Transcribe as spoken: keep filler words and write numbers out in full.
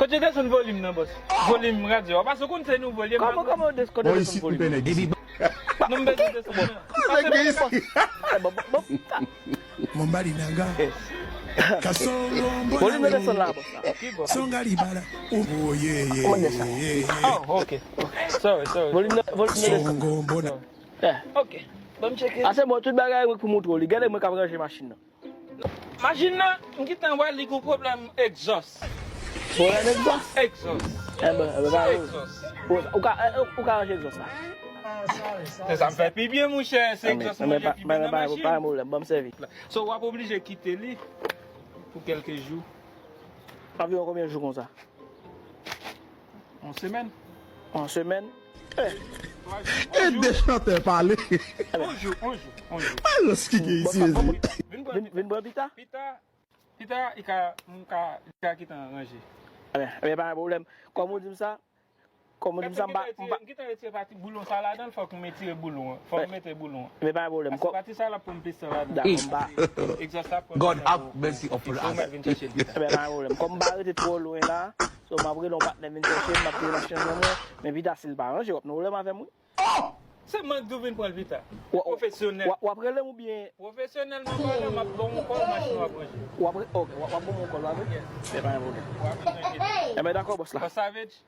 Kote desann volim nan, bòs? Volim radyo a. Paske w konn se nouvo l ye, m pa Kòman, konn. Kòman w des-, kote Bon, desann isit, volim? Pènè, Debi. Non, m bezwen desann nan. Pase pou bòs. Eh, bon, bon, bon. Mombali nanga. Kasongo Volim nan desann la, bòs la. Ki bòs? Songa libala. Oh, yeah, yeah, Kòman desann? Yeah, yeah. Oh, ok. Sorry, sorry. Volim nan, volim nan desann. Songo mbona. Eh. Ok. Ban m tcheke. Ase mwen, tout bagay mwen pou moutre w li. Gade mwen k ap ranje machin nan. Machin nan, m gentan wè li gon pwoblèm egzòs. Pwoblèm egzòs? Egzòs. Enben, enben, Se pa egzòs. Ou, ou ka, eh, ou ka ranje egzòs la. Se sa m fè pi byen, monchè. Se Enben, egzòs enben, manje pa, pi byen enben, nan pa, machin. Pa gen pwoblèm, ban m sèvi. So, w ap oblije kite li pou kèlke jou. Anviwon konbyen jou konsa? Yon semèn. Yon semèn? Eh, Twa jou. Ede chantè pale. On jou, on jou, on jou. Alòs ki gen Bon, isi, bon, mezi. Vin pran Vin, pita. Vin pran pita? Pita, pita, li ka, m ka, li ka gentan ranje. Enben, enben, pa gen pwoblèm. Kòm ou di m sa, kòm ou di m sa, m pa, m pa M gentan retire pati boulon sa ladan l, fòk m retire boulon an. Fòk m mete boulon an. Enben, pa gen pwoblèm. Paske Kò- pati sa l ap pran plis tan ladan. Dakò, m pa. Egzòs la ap pran God plis tan have pou, mercy pou upon fikse. Ou us. Mèt vin chèche l pita. Enben, pa gen pwoblèm. Kòm m pa rete twò lwen la, so m ap rele yon patnè vin chèche m, m ap rele machin nan men w, men pita si l pa ranje, w ap nan pwoblèm avè m, wi. Oh! Se mank di w vin pran l pita. Wa-, wa-, Pwofesyonèl. Wa-, w ap rele m oubyen? Pwofesyonèlman palan, m ap ba w yon kòl, machin w ap ranje. W ap re-, ok, w ap, w ap ban m yon kòl, w ap rele? Yes. Se pa yon pwoblèm. W ap vin ranje pita. Enben, dakò, bòs la. Bòs Savage,